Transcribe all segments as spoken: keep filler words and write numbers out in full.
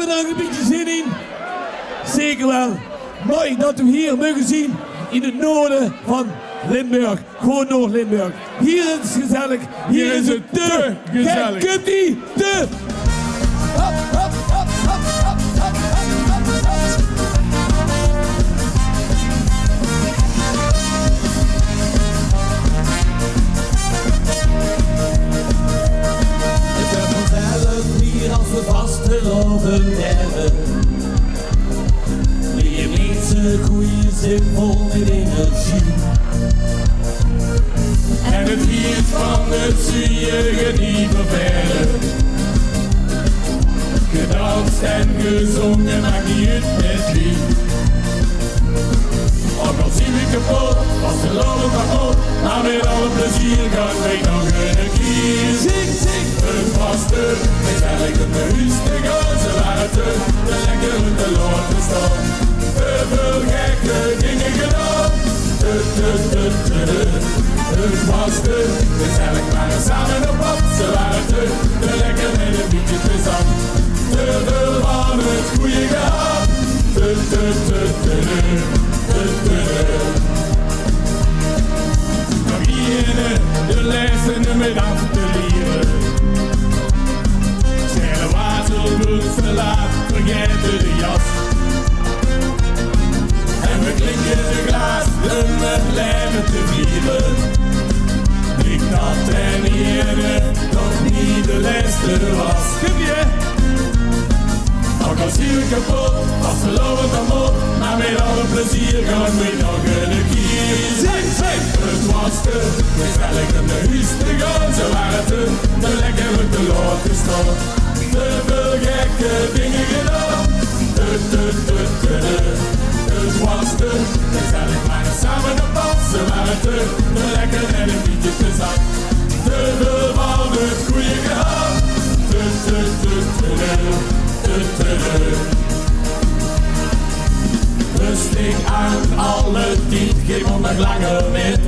Höbbe v'r d'r nog e bietje zin in? Zeker waal. Mooi det v'r hie moge zeen in 't noorde van Limburg. Gewoon Noord-Limburg. Hie is 't gezellig. Hie is 't te gezellig. Kijk, kump-ie. Te. Hop, hop, hop. 't Wuuert vanzelf hie as v'r vastelaovend höbbe. Weer minse, goeie zin vol mit energie. En 't hieët van 't zuuje geniet verder. Gedans en gezónge, maak neet oet mit wie. Ouch al zeen v'r kepot, vastelaovend kepot, mer mit alle plezeer gaon v'r nog eine kier. Zing, zing! 't Waas te gezellig óm nao hoes te gaon, ze wore te, te lekker óm te laote staon. Te väöl gekke dinger gedaon. Te, te, te, te, te. 't Waas te gezellig, v'r wore same op pad, ze wore te, te lekker mit e bietje plezant. Te väöl van 't gooje gehad. Te, te, te, te, te. Nog eine, de lèste mit aaf te liere. Sjele wazel, bloos te laat, vergaete de jas. En v'r klinke de glaas óm 't laeve te viere. Ich dink det d'n eine toch neet de lèste waas. Ouch al zeen v'r kepot, vastelaovend kepot, mer mit alle plezeer gaon v'r nog eine kier. Zing, zing! 't Waas te gezellig óm nao hoes te gaon, ze wore te, te lekker óm te laote staon. Te väöl gekke dinger gedaon. Te, te, te, te, te. 't Waas te gezellig, v'r wore same op pad, ze wore te, te lekker en e bietje plezant. Te väöl van 't gooje gehad. Te, te, te, te, te, te, te. Rustig aan, alle tied, gein maondag langer mit.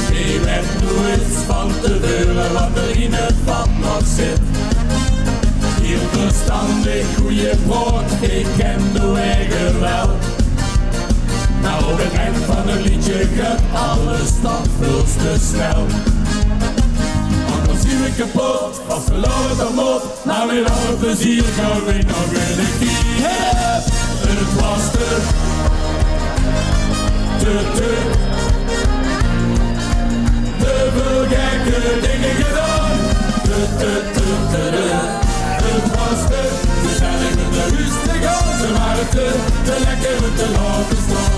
Geer wèt noeits van te veure waat d'r in 't vat nog zit. Hieël verstandig, gooj praot, ich ken de waeg waal. Mer op 't end van 't leedje geit alles toch väöl te snel. Ouch al zeen v'r kepot, vastelaovend kepot, mer mit alle plezeer gaon v'r nog eine kier. 't Waas te, te, te, te väöl gekke dinger gedaon. Te, te, te, te, te. 't Waas te gezellig óm nao hoes te gaon, ze wore te, te lekker óm te laote staon.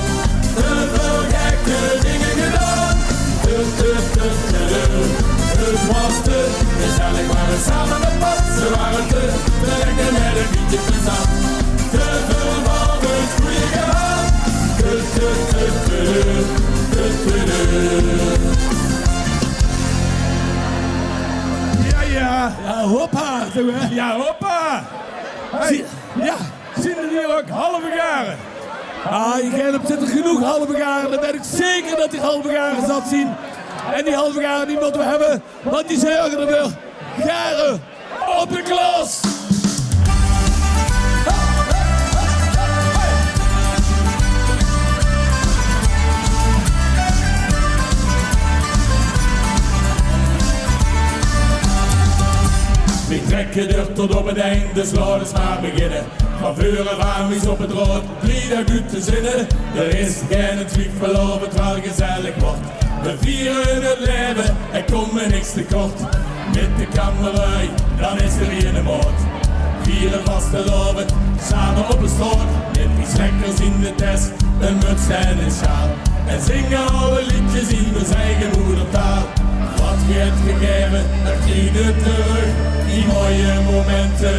Te väöl gekke dinger gedaon. Te, te, te, te, te. 't Waas te gezellig, v'r wore same op pad, ze wore te, te lekker mit e bietje plezant. Te väöl van 't gooje gehad. Te, te, te, te, te, te, te. Jao, jao. Jao, hoppa, zoe, hè? Jao, hoppa. Hey. Zie-, jao. Zeen d'r hie ouch halve gare? Ah, hie in Gennep zitte genóg halve gare. Dan weit ich zeker det hie halve gare zat zeen. En die halve gare, die mótte v'r höbbe, want die zörge d'r veur. Gare op de klos. Veer trèkke d'r tot op 't einde, dus laot ós mer beginne. Van veure vaan wies op 't raod, bliej det good te zinne. D'r is geine twiefel of 't waal gezellig weurt. Veer viere 't laeve en kómme niks te kort. Mit de kameraoj, dan is d'r geine maot. Viere vastelaovend same op de straot. Mit die sjekkers in de tes, ein muts en ein sjaal. En zinge alle leedjes in ós eige moedertaal. Waat geer höb gegaeve, det krieg geer trök. Die mooie momente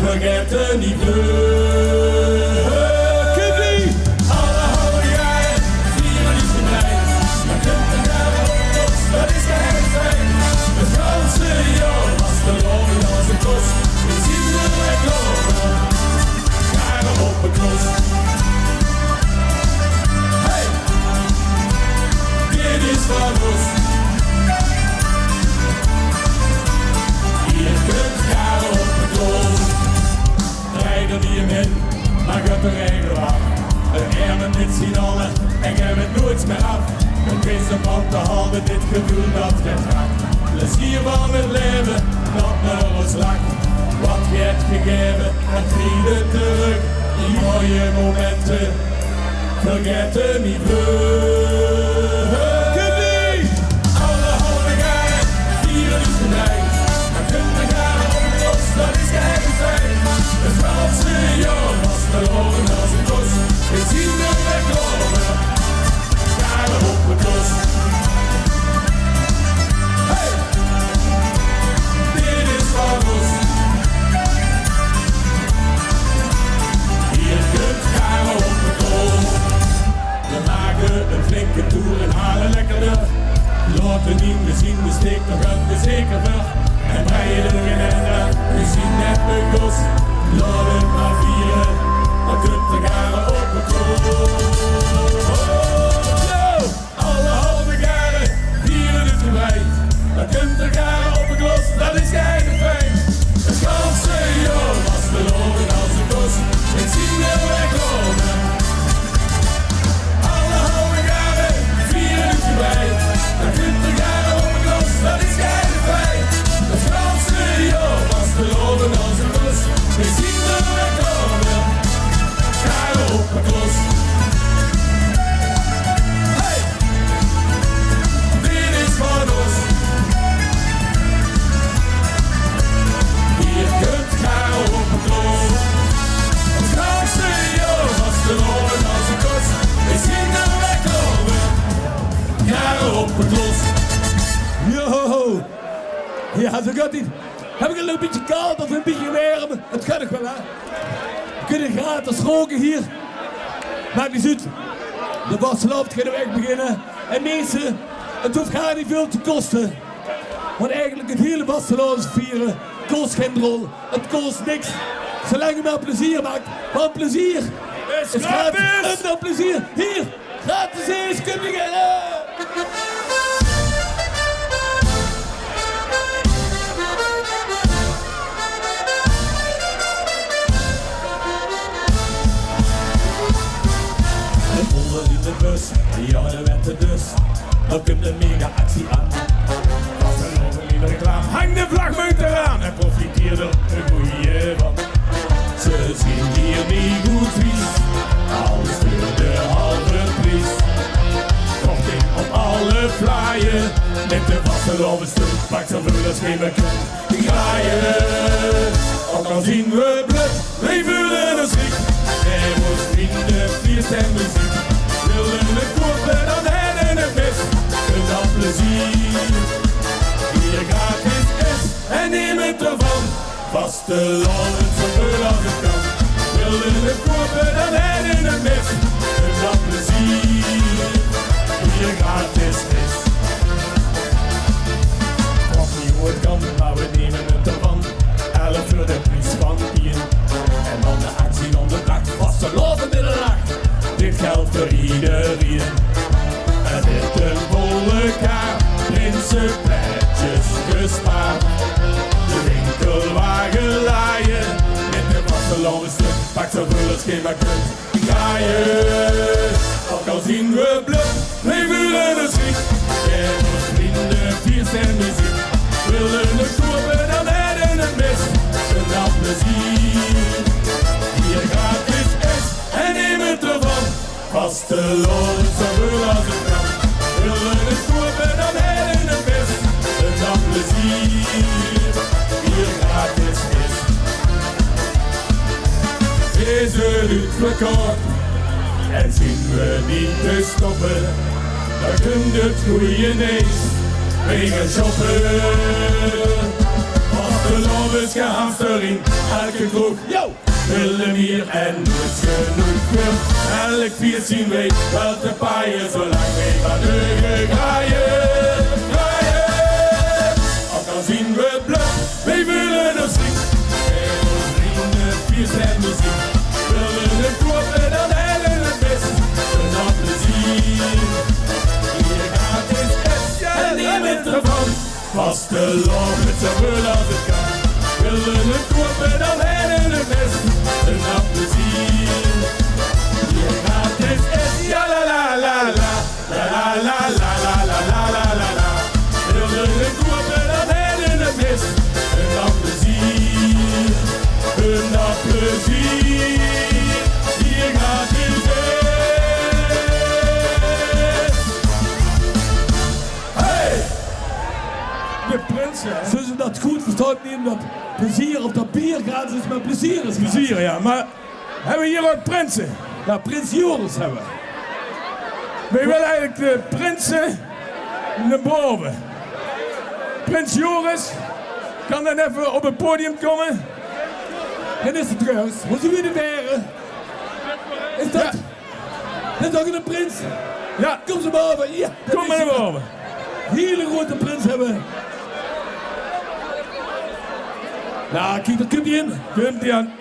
vergaete v'r neet veur. Alle halve jaore viere v'r bliej. Dan kump d'r gaar op, det is geheim fijn. 't Ganse jaor vastelaovend as 't kos. Veer zien d'r weer klaor veur. Gare op de klos. Hey! Dit is van ós. Hie kump gare op de klos. Vrienden terug, die mooie momenten vergeten niet vlug. Alle halve jaren vieren is gewijd. Dan kunt er jaren op los, dat is geheim fijn. Het ganse jaor vastelaovend als een kos. We zien de weg komen. Jaren op het los. Hey! Dit is van ons. Hier kunt jaren op het los. We maken een flinke tour en halen lekker de. Laten niet meer zien, de steek nog een zeker veur. En breien er geen einde, we zien net een gos. Laat het maar vieren, dan kunt er jaren op het los. Alle halve jaren vieren is gewijd. Dan kunt er jaren op het los, dat is geheim fijn. Het ganse jaor vastelaovend als een kos. Ik zie de weg komen. Alle halve jaren vieren is gewijd. Dan kunt er jaren op het los, dat is geheim fijn. Het ganse jaor vastelaovend als een kos. Ik zie de weg komen. Jaren op het los. Hey! Dit is van ons. Hier kunt jaren op het los. Het ganse jaor vastelaovend als een kos. We zien de weg komen. Jaren op het los. Yo! Ja, zo gaat het. Heb ik een leuk beetje koud of een beetje warm? Het gaat nog wel, hè? We kunnen gratis roken hier. Maakt niet uit. De vastelaovend gaat echt beginnen. En mensen, het hoeft gaar niet veel te kosten. Want eigenlijk het hele vastelaovend vieren kost geen drol. Het kost niks. Zolang je maar plezier maakt. Want plezier is gratis. Gratis. En dan plezier. Hier. Gratis is, kom je. De polder in de bus, ja, de wette dus. Dan komt de mega-actie aan. Vastelaovend in de reclame, hang de vlag maar eraan en profiteer er een goeie van. Ze zien hier niet goed vies, alles voor de halve prijs. Korting op alle vlaaien, met de vastelaovendsstuk pak zoveel als geen bekend. Graaien, ook al zien we blut, wij voelen ons riek. Er wordt vrienden, feest en muziek. Willen het kopen, dan hebben het mis. Een dan plezier. Hier gratis is en neem het ervan. Vastelaovend, zoveel als het kan. Willen het kopen, dan hebben het mis. Een dan plezier. Hier gratis is. Of niet hoe het kan, maar we nemen het ervan. Elf voor de prijs van tien. En dan de actie van de dag. Vastelaovend in de nacht. Dit geldt voor iedereen. En dit een volle kaart. Prinsepletjes gespaard. De winkelwagen laaien. Met de vastelaovendsstuk. Pak zoveel als geen maar kunt. Draaien. Ook al zien we blut, wij voelen ons riek. Er wordt vrienden, feest en muziek. Willen het kopen, dan hebben het mis. Een dan plezier. Hier gratis is en neem het ervan. Vastelaovend, zoveel als het kan. Willen het kopen, dan hebben het mis. Een dan plezier. Hier gratis is. Is het uitverkocht en zien we niet te stoppen, dan kunt het goeie nees weer gaan shoppen. Vastelaovend is gehamsterd in elke kroeg. Yo! Willen meer en nooit genoeg. Elk feest zien wij wel te paaien, zolang wij maar deugen, graaien, graaien. Ook al zien we blut, wij voelen ons riek. Er wordt vrienden, feest en muziek. Willen het kopen, dan hebben het mis. Een dan plezier. Hier gratis is en neem het ervan. Vastelaovend, zoveel als het kan. Willen het kopen, dan hebben het mis. Een dan plezier. Hier gratis is, ja la la la la. La la la la la la la la la. Willen het kopen, dan hebben het mis. Een dan plezier. Een dan plezier. Prins, ja. Zólle ze dat good verstaon, neet dat plezeer of dat beer gratis is, mer plezeer is gratis. Plezeer, ja. Mer höbbe v'r hie ouch prinse? Ja, prins Joris höbbe v'r. Veer wille eigelik de prinse nao bove. Prins Joris, kan dan effe op 't podium kómme? En is 't trouwens, wo zeen v'r de vere? Is dat? Ja. Dat is ouch 'ne prins. Ja. Kóm ze bove. Ja, dat is 'ne prins. Kóm mer nao bove. Hiele groeate prins höbbe v'r. Nou, kiek, dao kump ie aan. Kump ie aan.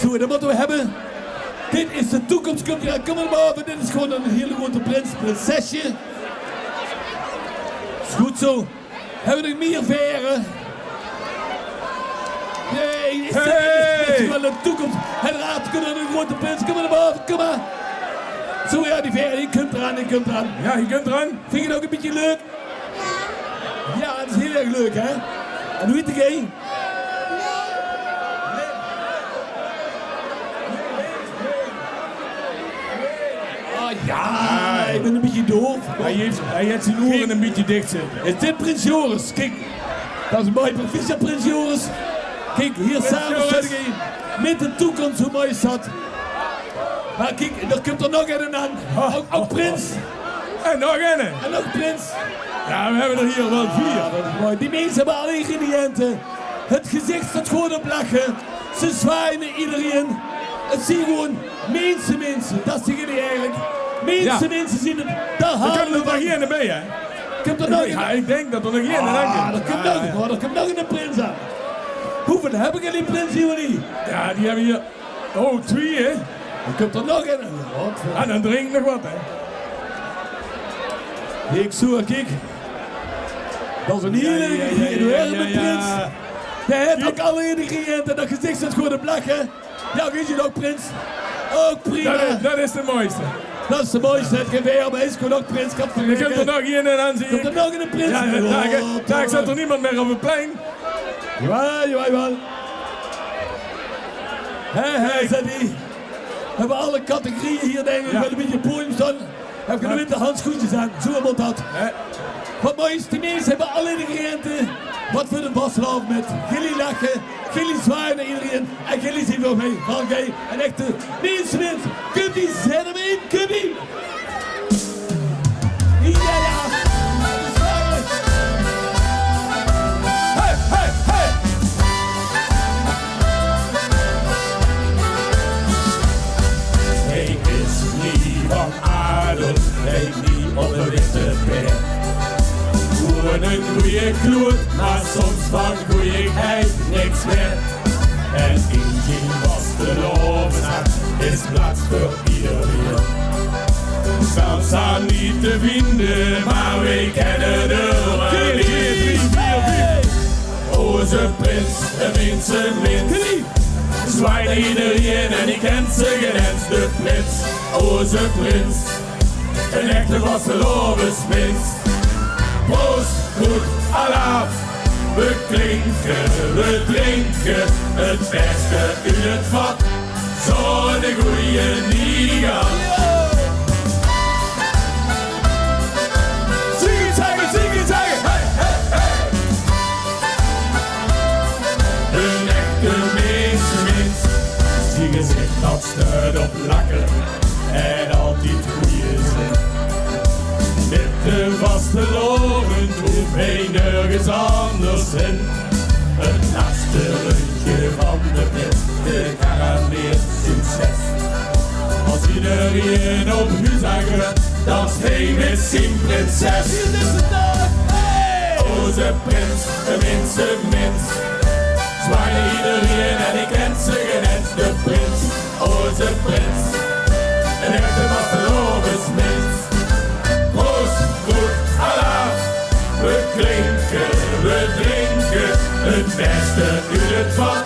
Zo, dat mótte v'r höbbe. Dit is de toekóms. Kump ie aan, kóm mer nao bove. Dit is gewoon 'n hiele groeate prins, prinsesje. Is good zo. Höbbe v'r nog mieë vere? Nae, is dat, is dat waal 'n toekóms? Hey! Hae raad, kóm nao de groeate prins, kóm mer nao bove, kóm mer. Zo, ja, die vere, die kump d'raan, die kump d'raan. Ja, die kump d'raan. Vinjs se 't ouch 'n bietje leuk? Ja, 't is hiel erg leuk, hè? En wie heet degene? Ah, ja, ich bön ein bietje doof. Hae haet, hae haet zien oere ein bietje dich zitte. Is dit prins Joris? Kiek, dat is mooi. Proficiat, prins Joris. Kiek, hie same zit ich mit de toekóms, wie mooi is dat? Mer kiek, dao kump d'r nog eine aan. Ouch, ouch prins. En nog eine. En nog prins. Ja, veer höbbe d'r hie waal veer. Ja, dat is mooi. Die minse höbbe alle ingrediënte. 't Gezich steit good op lache. Ze zwaaie nao ederein. 't Zeen gewoon minse, minse. Dat zeen die eigelik. Minse, minse zeen 't. Dao kump d'r nog eine bie, hè? Kump d'r nog eine? Ja, ich dink dat d'r nog eine aan kump. Ah, d'r kump nog, oh, d'r kump nog eine prins aan. Wieväöl höbbe geer prinse hie? Ja, die höbbe v'r hie, oh, twieë, hè? D'r kump d'r nog eine. Ah, dan drink ich nog waat, hè. Ich zoog, kiek. Dat is 'ne hiele, ja, ja, ja, hiele prins. Dae haet ouch alle ingrediënte. Dat gezich steit good op lache. Ja, wie is 't ouch, prins? Ouch prima. Dat is, dat is de mooiste. Dat is de mooiste. 't Geveer, mer is good ouch prins. D'r kump d'r nog eine aan, zeen. Kump d'r nog eine prins? Ja, ja, ja, dao zit d'r niemes mieë op 't plein. Jawel, jawel, jawel. Hè, hè, zit ie. Höbbe alle categorieë hie, dink ich, waal ein bietje op 't podium staon. Höb ich de witte handsjoentjes aan, zo mót dat. Hè? Waat mooi is, die minse höbbe alle ingrediënte waat veur de vastelaovend mit. Gillie lache, gillie zwaaie nao ederein en gillie zeen veur mich, van gillie, ein echte minse, mins. Kump ie, zèt 'm in, kump ie. Ja, ja. Hey, hey, hey. Hae is neet van adel, reit neet op de witte paerd. Gewoon ein goeie kloot, mer soms van goeiheid niks waerd. En in zien vastelaoveshart is plaats veur ederein. Zelfs aan neet te vinde, mer veer kènne d'r waal ein. Ózze prins, ein minse, mins. Zwaait nao ederein en dae kènt ze gein ens, de prins, ózze prins. Ein echte vastelaovesmins. Proost, good, alaaf. Veer klinke, veer drinke 't bèste oet 't vat. Zoe'n goeie neet gehad. Zinge, zègke, zinge, zègke. Hey, hey, hey. Ein echte minse, mins. Zien gezich dat steit op lache en altied goeie zin. Mit de vastelaovend hoof hae nörges angers hin. 't Lèste rundje van de pret, de garandeert succes. Es ederein op hoes aangeit, dans hae mit zien prinses. Ózze prins, ein minse, mins. Zwaait nao ederein en dae kènt ze gein ens, de prins, ózze prins. Ein echte vastelaovesmins. Proost, good, alaaf. Veer klinke, veer drinke 't bèste oet 't vat.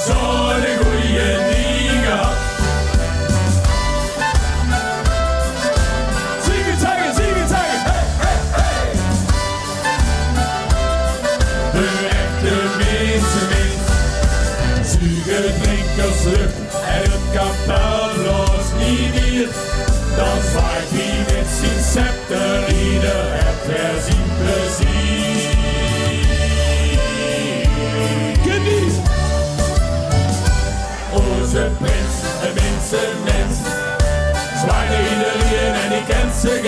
Zoe'n goeie neet gehad. Zinge, zègke, zinge, zègke. Hey, hey, hey. De echte minse, mins. Zuge, drinke, slurpe en 't kapel blaos neet mieë. Dan zwaait hae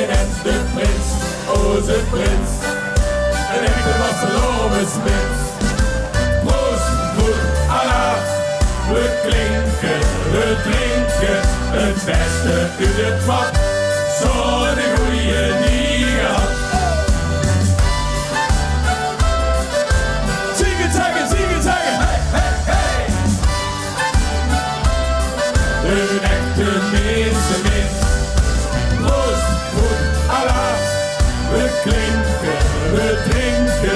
En de prins, oze prins, 'n echte vastelaovesprins. Proost, good, alaaf, we klinke, we drinke, 't bèste oet 't vat. Zoe'n goeie nie gehad. Zinge, zègke, zinge, zègke, hey, hey, hey. 'n Echte minse mins. Proost, good, alaaf. We klinke, we drinke,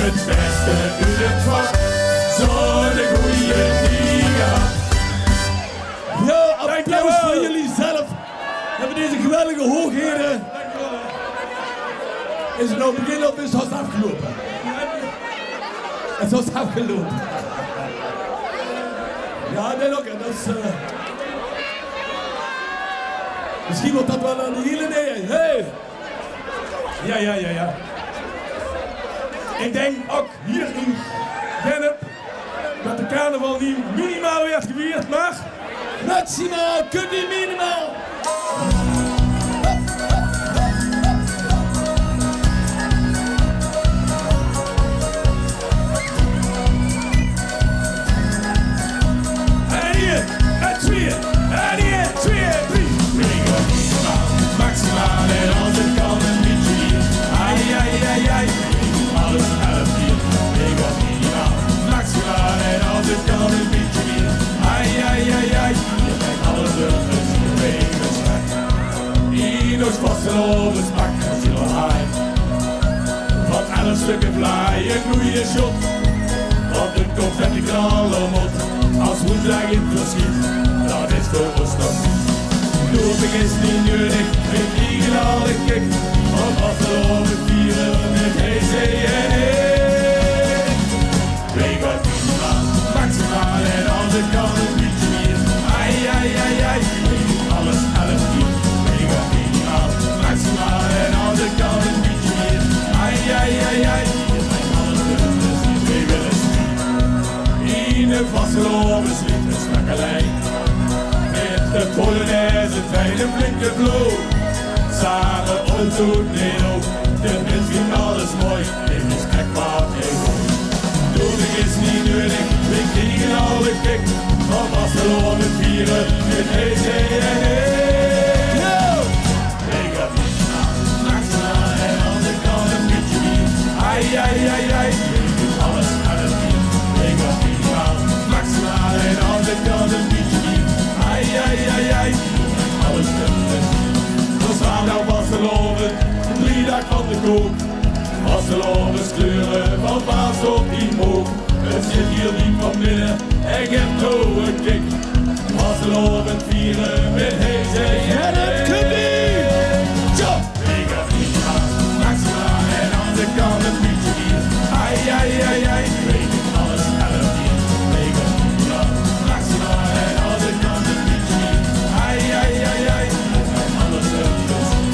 't bèste oet 't vat. Zoe'n goeie nie gehad. Ja, applaus veur jullie zelf. Höbbe deze geweldige hoogheden. Is 't noe begin of is 't haos aafgeloupe? Het is haos aafgeloupe. Ja, nee, oké, dat is, eh, misschien wordt dat wel een hele idee. Hey! Ja, ja, ja, ja. Ik denk ook hier in Gennep dat de carnaval niet minimaal werd gevierd, maar maximaal, kunt niet minimaal. En hier, en twee, en hier, twee, drie. Mega minimaal, maximaal en als het kan een beetje meer. Ai, ai, ai, ai, alles helpt hier. Mega minimaal, maximaal en als het kan een beetje meer. Ai, ai, ai, ai, hier bij alles een beetje mee. In ons vastelaovespak zien we haai. Van elf stukken vlaai, een goeie shot. Want de confetti knallen moet als woensdag in verschiet. Dat is voor ons nog niet. Doping is niet nuttig, we kriegen al de kick. Want vastelaovend vieren met H C en ik. Mega minimaal, maximaal en als het kan een beetje meer. Ai, ai, ai, ai, alles helpt hier. Mega minimaal, maximaal en als het kan een beetje meer. Ai, ai, ai, ai, hier zijn alle nummers die we willen zien. In de vastelaoveslied een slakelijn. Met de polonaise, fijne flinke vlow. Samen op zo'n nero, de mens vindt alles mooi. Dit is echt wat ik hoor. Doping is niet nuttig, we kriegen al de kick. Van vastelaovend vieren met H C en ik. Mega minimaal, maximaal en als het kan een beetje meer. Ai, ai, ai, ai, alles aan het bier. Mega minimaal, maximaal en als het kan een beetje meer. Ai, ai, ai, ai, alles een plezier. We slaan nou vastelaovend, drie daag van de kook. Vastelaoveskleuren van Vaas tot die mook. Het zit hier diep van binnen en geeft zo'n kick. Vastelaovend vieren met H C en Gennep. Mega minimaal, maximaal en als het kan een beetje meer. Ai, ai, ai, ai, weet ik alles aan het bier. Mega minimaal, maximaal en als het kan een beetje meer. Ai, ai, ai, ai, alles een plezier.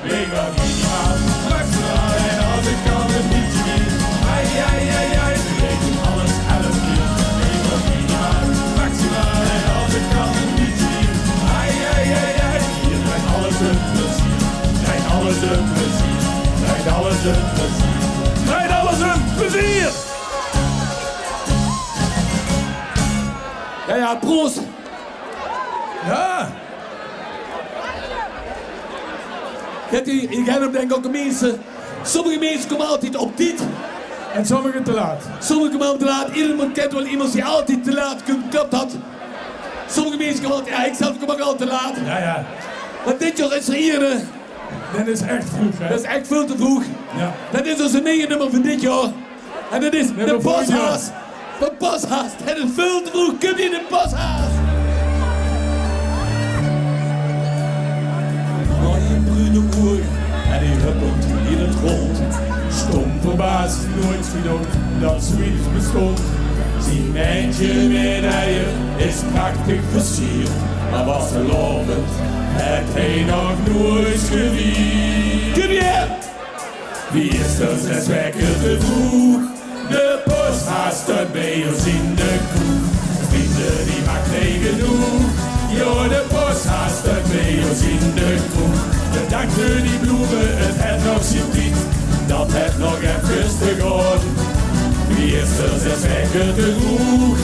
Mega minimaal, maximaal en als het kan een beetje meer. Ai, ai, ai, ai, we weten alles, elf keer. Mega minimaal, maximaal en als het kan een beetje meer. Ai, ai, ai, ai, hier draait alles een plezier. Draait alles een plezier. Draait alles een plezier. Draait alles een plezier. Ja, ja, proost. Ja. Kent u, ik heb hem denk ik ook de meeste. Sommige mensen komen altijd op tijd. En sommige te laat. Sommige komen te laat. Iedereen kent wel iemand die altijd te laat komt. Klopt dat? Sommige mensen komen altijd, ja, ik zelf kom ook altijd te laat. Ja, ja. Maar dit jaar is er hier, eh, dat is echt vroeg, hè? Dat is echt veel te vroeg. Ja. Dat is onze negen nummer van dit jaar. En dat is de Pashaas. De Pashaas. Het is veel te vroeg. Komt hier de Pashaas. Mooie bruine oer. En hij huppelt in het rond. Stom verbaasd, nooit gedacht dat zoiets bestond. Zien mijntje met eier is prachtig versierd. Maar vastelaovend het hij nog nooit gevierd. Kom hier! Wie is er zes weken te vroeg? De Pashaas steit bij ons in de kroeg. Vrienden, die maakt hij genoeg. Ja, de Pashaas steit bij ons in de kroeg. Bedankt Veur die bloeme, 't het nog zien tied, dat het nog efkes te gaon. Wie is d'r zes weke te vroeg,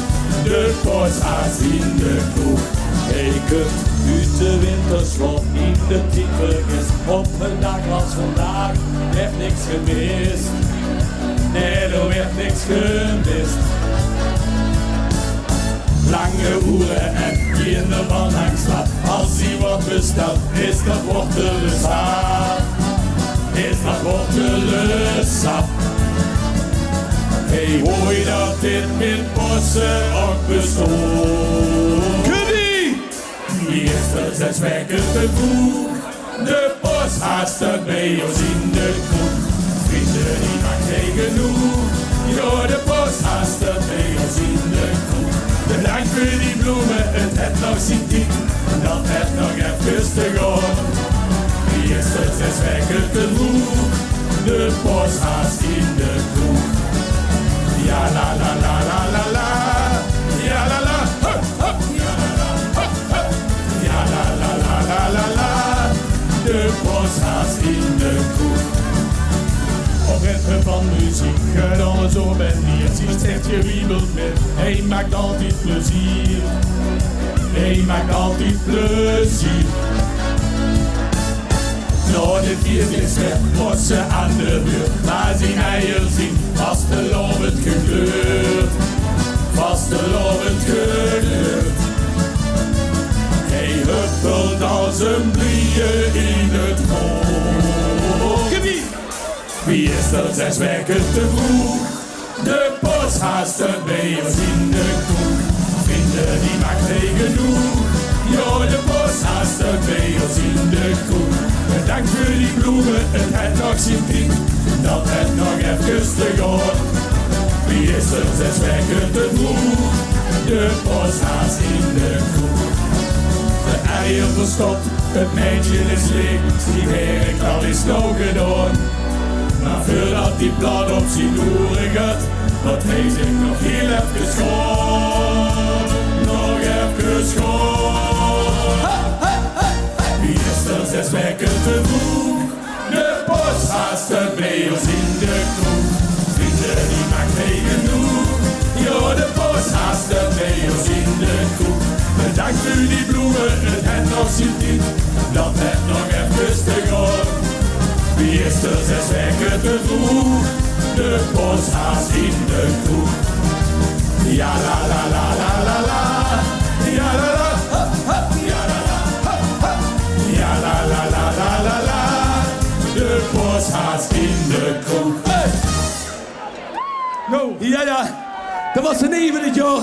de poshaas in de kroeg. Hae kump oet de winterslaop in de tied trök is. Op 'nen daag as vandaag werd niks gemis. Nae, d'r werd niks gemis. Lange oere en kinderman langs stap. As ie wat bestelt, is dat wortelesap. Is dat wortelesap. Hey, hoi, dat dit mit posse ok bestond. Wie is d'r zes weke te vroeg, de poshaas steit bie ós in de kroeg. Vrunj, die maak hae genoeg. Jao, de poshaas steit bie ós in de kroeg. Bedank veur die bloeme, 't het nog zien tied, dat het nog efkes te gaon. Wie is d'r zes weke te vroeg, de poshaas in de kroeg. Ja, la, la, la, la, la, la. Ja, la, la, hup, hup. Ja, la, la, hup, hup. Ja, la, la, la, la, la, la. De poshaas in de kroeg. Op ritme van meziek, gedaon zoe ben die. Zie zit gewiebeld mit. Hae maak altied plezeer. Hae maak altied plezeer. Nao de fief is weer posse aan de beurt. Mer zien eier zien vastelaovend gekleurd. Vastelaovend gekleurd. Hae huppelt as 'ne blieje in 't rood. Wie is d'r zes weke te vroeg, de poshaas steit bie ós in de kroeg. Vrunj, die maak hae genoeg. Jao, de poshaas steit bie ós in de kroeg. Bedank veur die bloeme, 't het nog zien tied, dat het nog efkes te gaon. Wie is d'r zes weke te vroeg, de poshaas in de kroeg. De eier verstop, 't meidje is leeg, die werk al is noe gedaon. Mer veurdat die plat op zien oere geit, laot hae zich nog hiel efkes gaon. Nog efkes gaon. Wie is d'r zes weke te vroeg, de poshaas steit bie ós in de kroeg. Vrunj, die maak hae genoeg. Jao, de poshaas steit bie ós in de kroeg. Bedank veur die bloeme, 't het nog zien tied, dat het nog efkes te gaon. Wie is d'r zes weke te vroeg, de poshaas in de kroeg. Ja, la, la, la, la, la, la. Ja, la, la, hup, hup. Ja, la, la, hup, hup. Ja, la, la, la, la, la, la. De poshaas in de kroeg. Hey! Jao, jao. Dat waas de neje van 't jaor.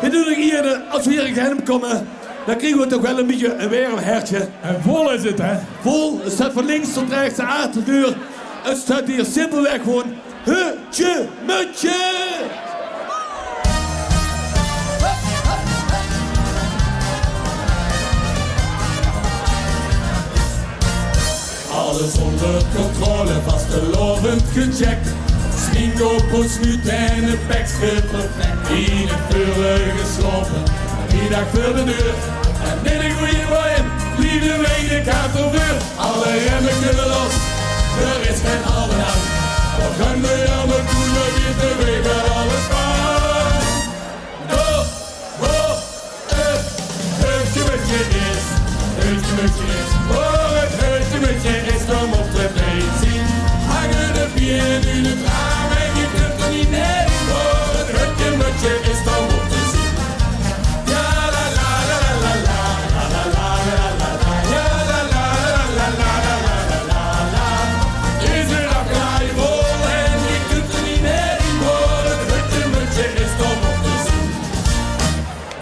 Dit doon ich hie, eh, as v'r hie in Gennep kómme, dan kriege v'r toch waal e bietje e werm hertje. En vol is 't, hè? Vol. 't Steit van links tot rechts de achterdeur. 't Steit hie simpelweg gewoon Hutje Mutje! Alles ónger controle, vastelaovend gecheckt. Sminke op ós nuut en e pekske perfect. In 't veure geslope, middig veur de deur. En in 'ne gooje bui, lieve wee, de kater veur. Alle remme kinne los, d'r is gein halve aan. V'r gaon noe nao de koele, witte wee, v'r alles van. Door, door, 't Hutje Mutje is, Hutje Mutje is. Veur 't Hutje Mutje is, dan mót 't bie zien. Hange de bieën in 't raam en ge kint d'r neet neer in. Veur 't Hutje Mutje is, dan mót 't zien. Is 'n aflaai vol en ge kint d'r neet neer in, veur 't Hutje Mutje is, dan mót 't zien.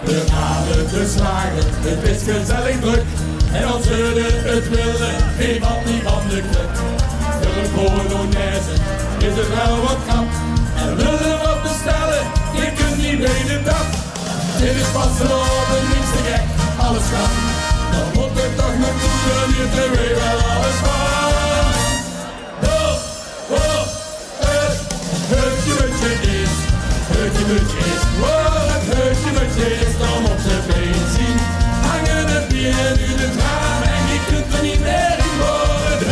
V'r hawwe geslage, 't is gezellig drök. En ós hutje, 't wille, gein band neet van de kruk. Veur 'n polonaise is 't waal wat krap. En wille v'r wat bestelle, ge kint neet bie de tap. Dit is vastelaovend, niks te gek, alles kan. Dan mót 't toch mer koele, witte wee, v'r alles van. Door, door, 't Hutje Mutje is, Hutje Mutje is. Veur 't Hutje Mutje is, dan mót 't bie zien. Hange de bieën in 't raam en ge kint d'r neet neer in, veur 't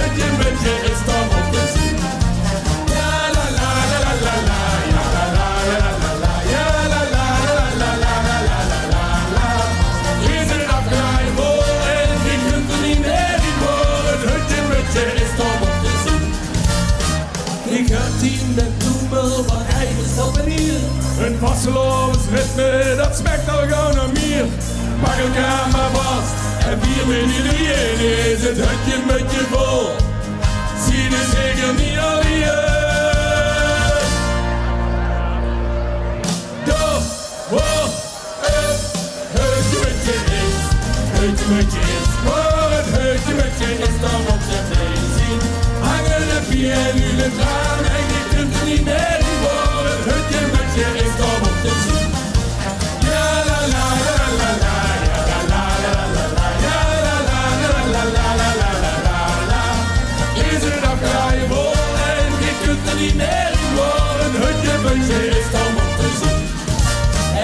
Geluif ins, ritme, dat smèk al gaw nao mier. Pak elkaar mer vas en vier mit die drieje, is 't hutje 'n bietje vol. Zie de zeker neet allein. Doch, ho, 't hutje-mutje is, 't hutje-mutje is, veur 't hutje-mutje is dao mós se bie zien. Hange de pieën noe de traan en je kunt er niet meer in, veur 't hutje-mutje is dao mós se zien. Ja, la, la, la, la, la, ja, la, la, la, la, la, ja, la, la, la, la, la, la, la, la, la, la. Is 't afgelaje vol en je kunt er niet meer in, veur 't hutje-mutje is dao mós se zien.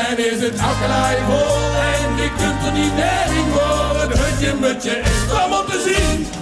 En is 't afgelaje vol en je kunt er niet meer in, veur 't hutje-mutje is dao mós se zien.